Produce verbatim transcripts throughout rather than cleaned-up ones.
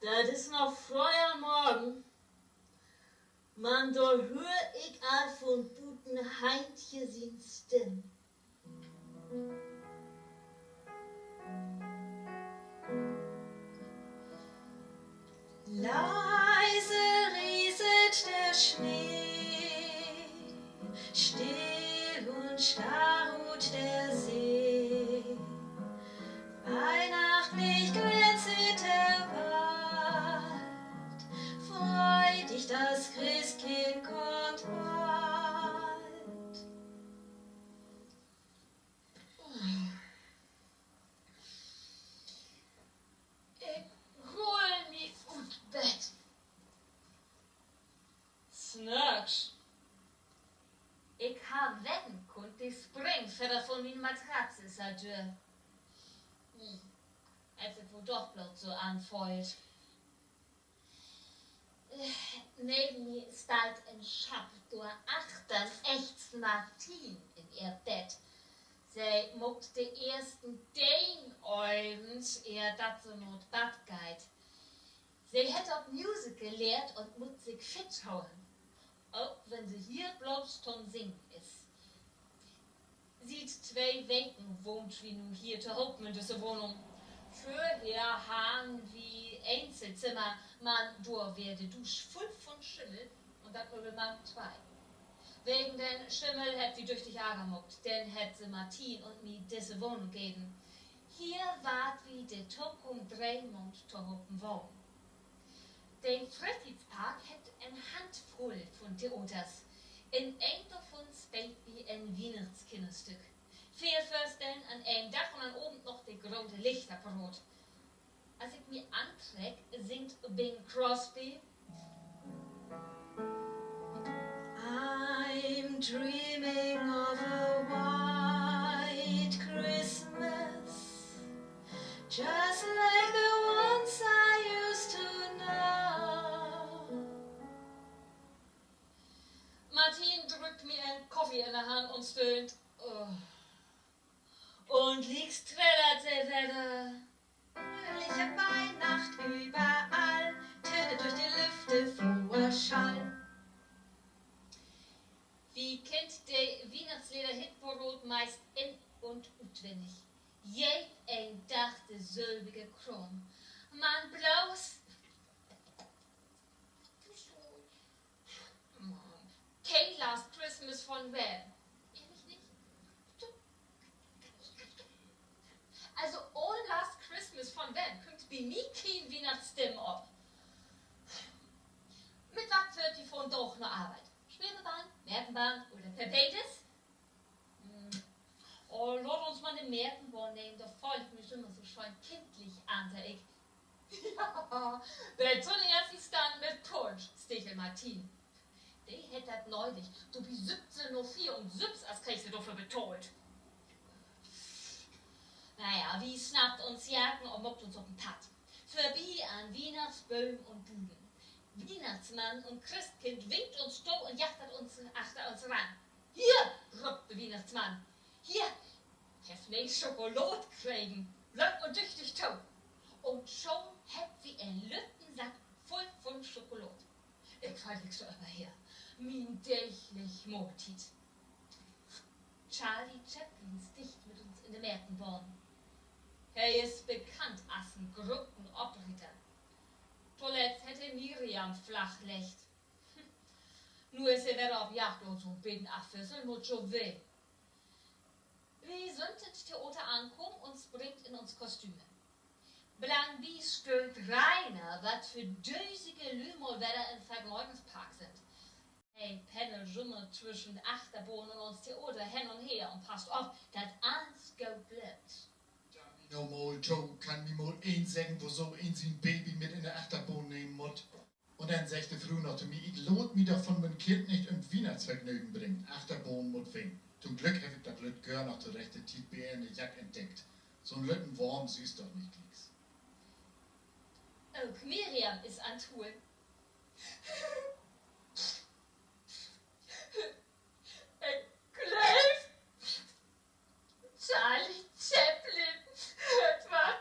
Dat is noch fröh an'n Morgen, man dor höör ik al von buten Heintje sien Stimm. Leise rieselt der Schnee, still und starr ruht der See. Weihnachtlich glänzet der Wald, freu dich, das Christkind kommt bald. Ik rull mi ut Bett. Snacks. Ik harr wedden kunnt, de Springfedder von mien Matratz is al dör. Hm. Hett sik woll doch bloot so anföhlt. Neven mi steiht en Schapp, dor achtern ächzt Martine in ehr Bett. Se maakt de eersten Dehnövens, ehr dat se na't Bad geiht. Se hett op Musical lehrt un mutt sik fit holen, ok wenn se hier blots to'n Singen is. Siet twee Weken wahnt wi nu hier tohopen in düsse Wahnung. Vörher harrn wi Eenzelzimmer, man dor weer de Dusch vull vun Schimmel un dat Möbelmank twee. Wegen den Schimmel hebbt wi düchtig Arger maakt, denn hebbt se Martine un mi disse Wahnung geven. Hier warrt wi de tokamen dree Maand tohopen wahnen. De Fritidspark hett en Handvull vun Theaters. In een dorvun speelt wi en Wiehnachtskinnerstück. Veer Vörstellen an een Dag un an'n Avend noch de grote Lichtapparat. As ik mi antreck, singt Bing Crosby: I'm dreaming of a white Christmas, just like the ones I used to know. Martine drückt mi en Koffie in de Hand un stöhnt: Oh. Un lieks trällert se wedder: Fröhliche Weihnacht überall, tönt durch die Lüfte froher Schall. Wi kennt de Wiehnachtsleder-Hitparaad meist in- un utwennig. Jedeen Dag de sülvige Kraam. Man bloots keen Last Christmas von Wham. Ehrlich nich? Also, ahn Last Christmas von Wham kümmt bi mi keen Wiehnachtsstimmung op. Mit wat föhrt wi vundaag na Arbeit? Swebbebahn, Märtenbahn oder per Pedes? Hm. Oh, laat uns man de Märtenbahn nehmen, dor föhl ik mi jümmer so schöön kindlich, anter ik. Ja, bet to'n eersten Stand mit Punsch, stichelt Martine. De hett dat nödig, to bi söventeihn na veer un sülvst as kreeg se dorför betahlt. Na ja, wi snappt uns Jacken un maakt uns op en Padd. Vörbi an Wiehnachtsbööm un Buden. Wiehnachtsmann un Christkind winkt uns to un jachtert uns, achter uns ran. Hier, röppt de Wiehnachtsmann, hier, heff nee Schokolaad kregen, löppt man düchtig to. Un schon hebbt wi en lütten Sack vull vun Schokolaad. Ik fall glieks so överher. Mien dääglich Mahltiet. Charlie Chaplin stiggt mit uns in de Märtenbahn. He is bekannt as en groten Opritter. Toletzt hett he Miriam flach leggt. Nu is he wedder op Jagd un so'n beten afwisseln mutt jo ween. Wi sünd in't Theater ankamen un springt in uns Kostüme. Blangbi stöhnt Rainer, wat för dösige Lüüd mal wedder in'n Vergnögenspark sünd. He pendelt jümmer twüschen Achterbahn un uns Theater hen un her un passt op, dat allens goot löppt. Sag mi nu mal, Joe, kann mi mal een seggen, woso een sien Baby mit in de Achterbahn nehmen mutt? Un denn seggt de Fru noch to mi: Ik laat mi doch von mien Kind nich üm't Wiehnachtsvergnögen bringen. Achterbahn mutt ween. To'n Glück heff ik dat lütt Göör noch to rechte Tiet bi ehr in de Jack entdeckt. So'n lütten Worm sühst doch nich glieks. Ok Miriam is an't Hulen. Ik glööv, Charlie Chaplin hett wat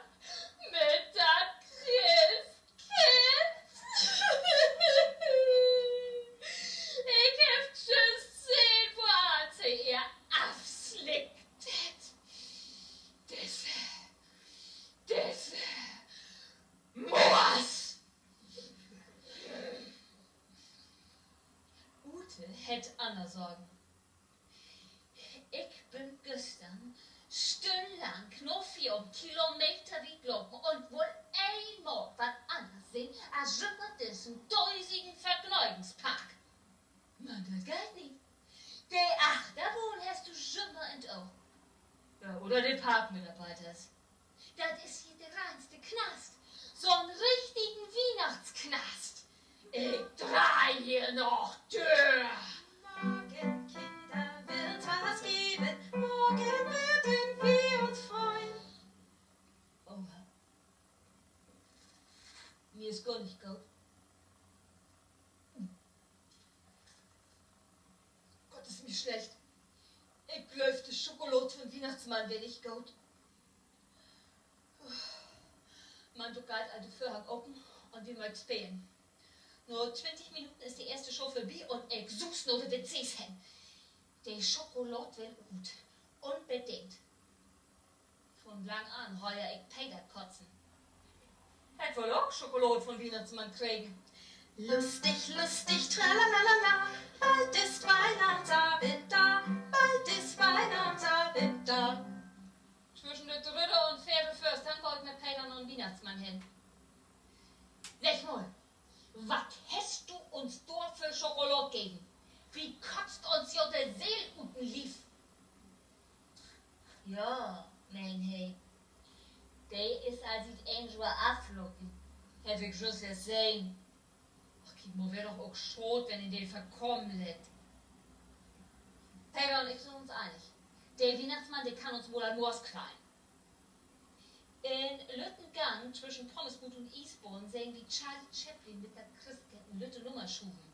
mit dat Christkind. Hett anner Sorgen. Ik bün güstern stünnlang na veer Kilometer wiet lopen un wull eenmal wat anners sehn as jümmer dissen dösigen Vergnögenspark. Man dat geiht nich. De Achterbahn hest du jümmer in't Oog. Ja, oder de Parkmitarbeiters. Dat is hier de reinste Knast. So'n richtigen Wiehnachtsknast. Ik dreih hier noch dör. Morgen, Kinder, wird was geben. Morgen werden wir uns freuen. Oh, mi is gor nich goot. Gott, is mi slecht. Ik glööv, de Schokolaad von Wiehnachtsmann weer nich goot. Man dor geiht al de Vörhang open un wi mööt spelen. Na twintig Minuten is de eerste Show vörbi un ik suus na de W Cs hen. De Schokolaad will rut. Unbedingt. Von blangan höör ik Peter kotzen. Hett woll ok Schokolaad von Wiehnachtsmann kregen. Lustig, lustig, tralalala, bald ist Weihnachtsabend da, bald ist Weihnachtsabend da. Twüschen de drüdde un veerde Vörstellung gah ik mit Peter na'n Wiehnachtsmann hen. Segg mal, wat hest du uns dor för Schokolaad geven? Wi kotzt uns jo de Seel ut den Lief. Ja, meen he. De is al siet een Johr aflopen. Heff ik jüst eerst sehn. Ach, kiek mal, weer doch ok schaad, wenn een de verkamen lett. Peter un ik sünd uns einig. De Wiehnachtsmann, de kann uns mal an Moors kregen. In lütten Gang twüschen Pommesbuud un Iesbahn sehn wi Charlie Chaplin mit dat Christkind en lütte Nummer schuven.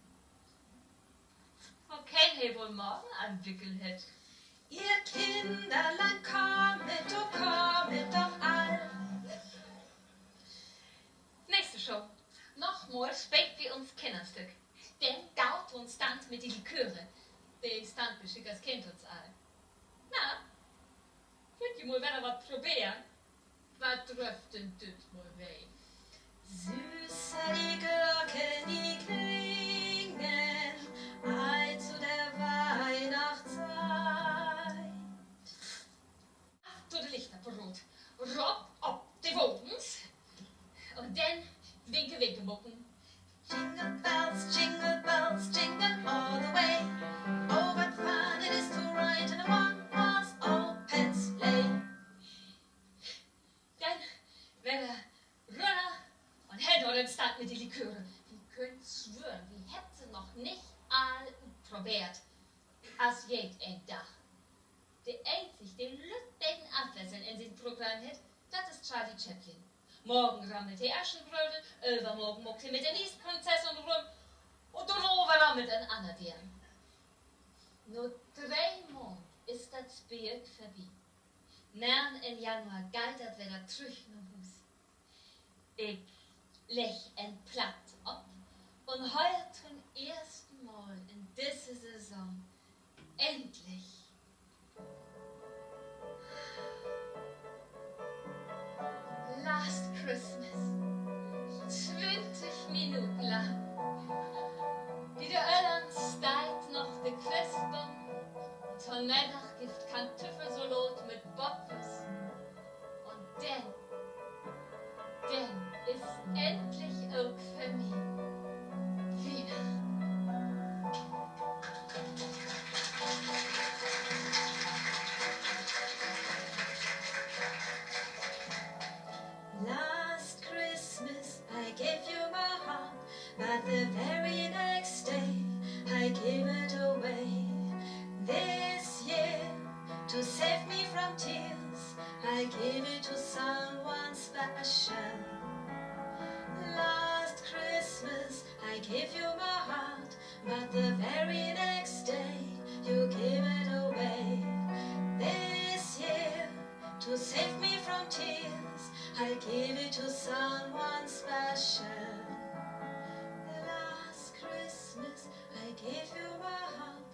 Mal kieken, wat he woll morgen an'n Wickel hett. Ihr Kinderlein, kommet, o kommet doch all. Nächste Show. Nochmal speelt wi uns Kinnerstück. Denn gaht to'n Stand mit de Liköre. De Standbeschickers kennt uns all. Na, wüllt ji mal wedder wat proberen? Wat dröff denn düt Mal ween? Süßer die Glocken, die klingen, ei zu der Weihnachtszeit. Af to de Lichter paraat, rop op de Wagens un denn winke, winke maken. Jingle bells, jingle bells, jingle all the way. Oh, what fun it is to ride in a one-horse open sleigh. Denn wedder rünner un hen na den Stand mit de Liköre. Wi köönt swören, wi hebbt se noch nich all utprobeert. As jeden Dag. De eenzig, de lütt beten Afwesseln in sien Programm hett, dat is Charlie Chaplin. Morgen rammelt de Aschenbrödel, övermorgen maakt he mit de Niesprinzessin rüm un dorna wedder mit en anner Deern. Na dree Maand is dat Speel vörbi. Merrn in Januar geiht dat wedder trüch na Huus. Ik legg en Platt op un höör to'n eersten Mal in disse Saison endlich Last Christmas. Twintig Minuten lang. Bi de Öllern steiht noch de Christboom. To'n Meddag gifft Kantüffelsalaat mit Bockwust. Un denn, denn is endlich ok för mi Wiehnachten. Last Christmas I gave you my heart, but the very next day I gave it away. This year, to save me from tears, I gave it to someone special. Last Christmas, I gave you my heart, but the very next day, you gave it away. This year, to save me from tears, I gave it to someone special. Last Christmas, I gave you my heart,